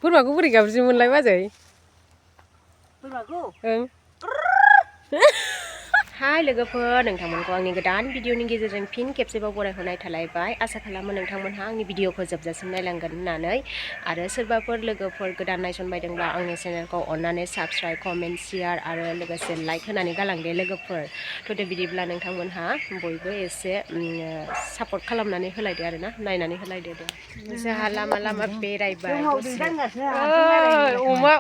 बोरमाखौ बोरै गाबज्रियोमोनलाय बाजै? बोरमाखौ? ओं। हाय लोगोफोर, नोंथांमोनखौ आंनि गोदान भिडिअनि गेजेरजों फिन खेबसेबाव बरायहरनाय थालायबाय। आसा खालामो नोंथांमोनहा आंनि भिडिअखौ जोबजासिम नायलांगोन होननानै। आरो सोरबाफोर लोगोफोर गोदान नायसनबायदोंब्ला आंनि चेनेलखौ अननानै साबस्क्राइब, कमेन्ट, शेयार आरो लोगोसे लाइक होनानै गालांदे लोगोफोर। थ' बिदिब्ला नोंथांमोनहा बयबो एसे सापर्ट खालामनानै होलायदो आरोना, नायनानै होलायदो दे। जोंहा लामा लामा बेरायबाय दसे।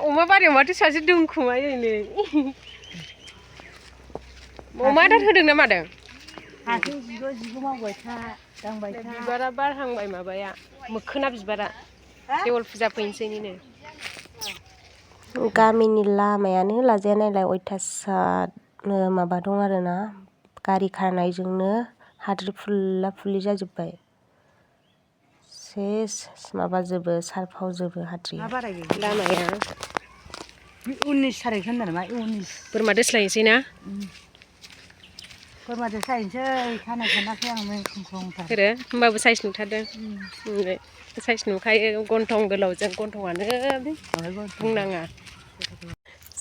अमा बारियाव माथो सासे दोनखुमायो नै। अमा आदार होदों ना मादों? हाथाय जिग' मावबाय था, दांबाय था। बिबारा बारहांबाय माबाया, मोखोना बिबारा। देवल फुजा फैनोसैनो। गामिनि लामायानो लाजाया नायलाय, अयथासार माबा दं आरोना, गारि खारनायजोंनो हाद्रि फुल्ला फुल्लि जाजोब्बाय। सेस माबाजोबो, सारफावजोबो हाद्रि लामाया। 19 थारिख होनदों नामा? 19। बोरमा दोस्लायनोसै ना? बोरमा दोस्लायनोसै, खानाय खानाखै आं खुंख्रंथार। होमबाबो साइस नुथारदों। साइस नुखायो, गन्थं गोलावजों गन्थंआनो बुंनाङा।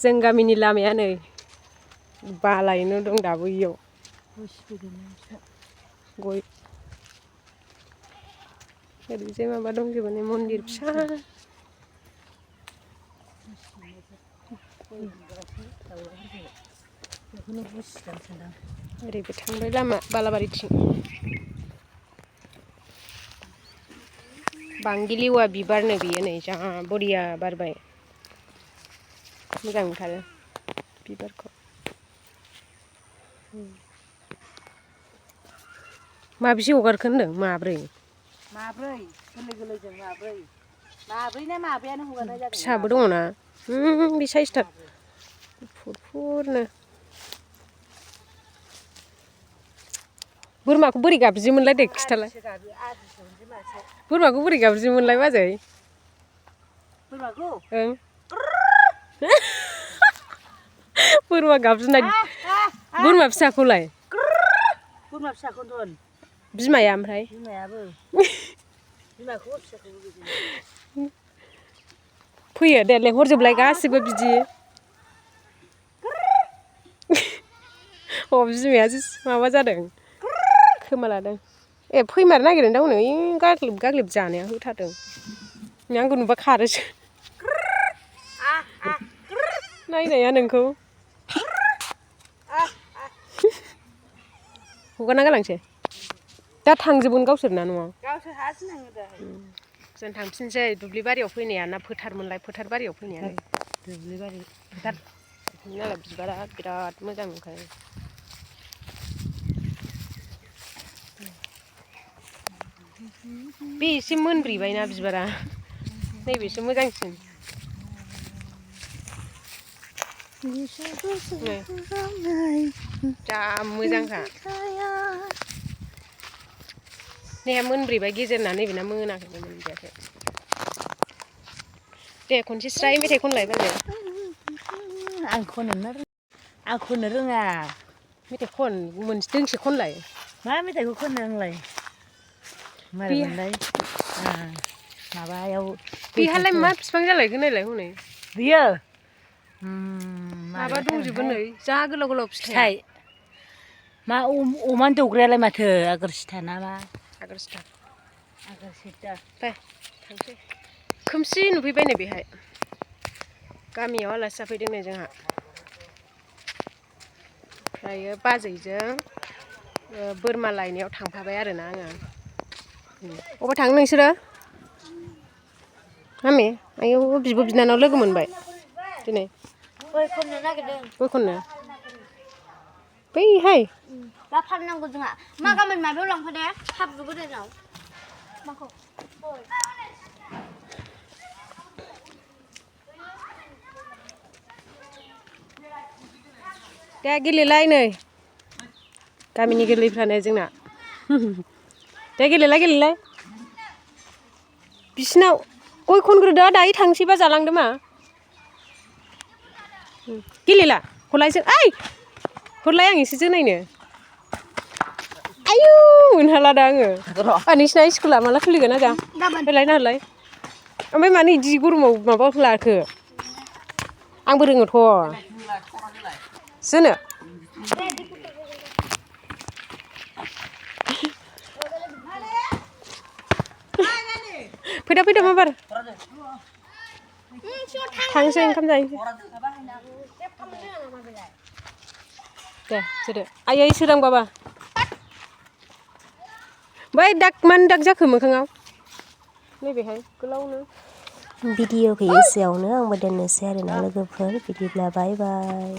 जों गामिनि लामाया नै बालायैनो दं दाबो इयाव। गय ओरैजाय माबा दंजोबो नै मन्दिर फिसा। ओरैबो थांबाय लामा बालाबारिथिं। बांगिलिवा बिबारनो बियो नै जा बरिया बारबाय। मोजां नुथारो बिबारखौ। माबेसे हगारखो होनदों? माब्रै? माब्रै, गोरलै गोरलैजों माब्रै। माब्रै ना माबायानो हगारनाय जादों। फिसाबो दङ ना? बे साइसथार गुफुरनो। बोरमाखौ बोरै गाबज्रियोमोनलाय दे खिथालाय। बोरमाखौ बोरै गाबज्रियोमोनलाय बाजै? बोरमाखौ? ओं। बोरमा गाबज्रिनाय, बोरमा फिसाखौलाय? बोरमा फिसाखौनोथन। बिमाया ओमफ्राय? बिमायाबो। बिमाखौबो फिसाखौबो बिदिनो। फैयो दे लेंहरजोबलाय गासिबो बिदि। बिमाया माबा जादों, खोमा लादों। फैमारनो नागिरदों दा हनै गाग्लिब गाग्लिब जानाया होथारदों। आंखौ नुबा खारोसो। नायनाया नोंखौ। हगारना गालांसै। दा थांजोबगोन गावसोर ना न'आव? गावसोर हारसिं थाङो दा। जों थांफिनसै दुब्लि बारियाव फैनाया ना फोथारमोनलाय, फोथार बारियाव फैनायालाय? दुब्लि बारि फोथार। नालाय बिबारा बिराद मोजां नुखायो। बे एसे मोनब्रेबायना बिबारा, नैबेसो मोजांसिन। जा मोजांखा। नैहा मोनब्रेबाय गेजेरना, नैबेना मोनाखै मोनजायाखै। दे खनसे स्राय मेथाइ खनलाय बाजै। आं खननो रोङा। मेथाइ खन, दोंसे खनलाय। मा मेथाइखौ खननो नोंलाय? मारैमोनलाय? माबायाव बेहालाय मा बिफां जालायखो नायलाय हनै। बियो? माबा दंजोबो नै, जा गोलाव गोलाव फिथाइ। मा अमानि दौग्रायालाय माथो आगोरसिथा ना मा? आगोरसिथा। आगोरसिथा। फै थांसै। खोमसि नुफैबाय नै बेहाय। गामियाव आलासि जाफैदों नै जोंहा। ओमफ्रायो बाजैजों बोरमा लायनायाव थांफाबाय आरोना आङो। अबाव थाङो नोंसोरो? मामि? आयौ बिब' बिनानाव लोगो मोनबाय दिनै। गय खननो नागिरदों। गय खननो? बैहाय? दा फाननांगौ जोंहा। मा गाबोन माबायाव लांफा दे, h4u गोदानाव। माखौ? गय। दे गेलेलाय नै। गामिनि गोरलैफ्रानो जोंना। दे गेलेलाय। बिसिनाव गय खनग्रोदो, दायो थांसैबा जालांदो मा। गेलेला हरलायसै, हरलाय आं एसे जोनायनो। आयौ मोनहाला दा आङो। नोंसिना स्कुला माला खुलिगोन आजा? होलाय ना होलाय। ओमफ्राय मानो इदि गरमाव माबाखौ लाखो आंबो रोङोथ' जोनो फैदा फैदा माबार थांसै ओंखाम जाहैसै दे सोदो आयै सोरां बाबा बै दाग मानो दाग जाखो मोखाङाव नैबेहाय गोलावनो भिडिअखौ एसेयावनो आंबो दोननोसै आरोना लोगोफोर बिदिब्ला बाय बाय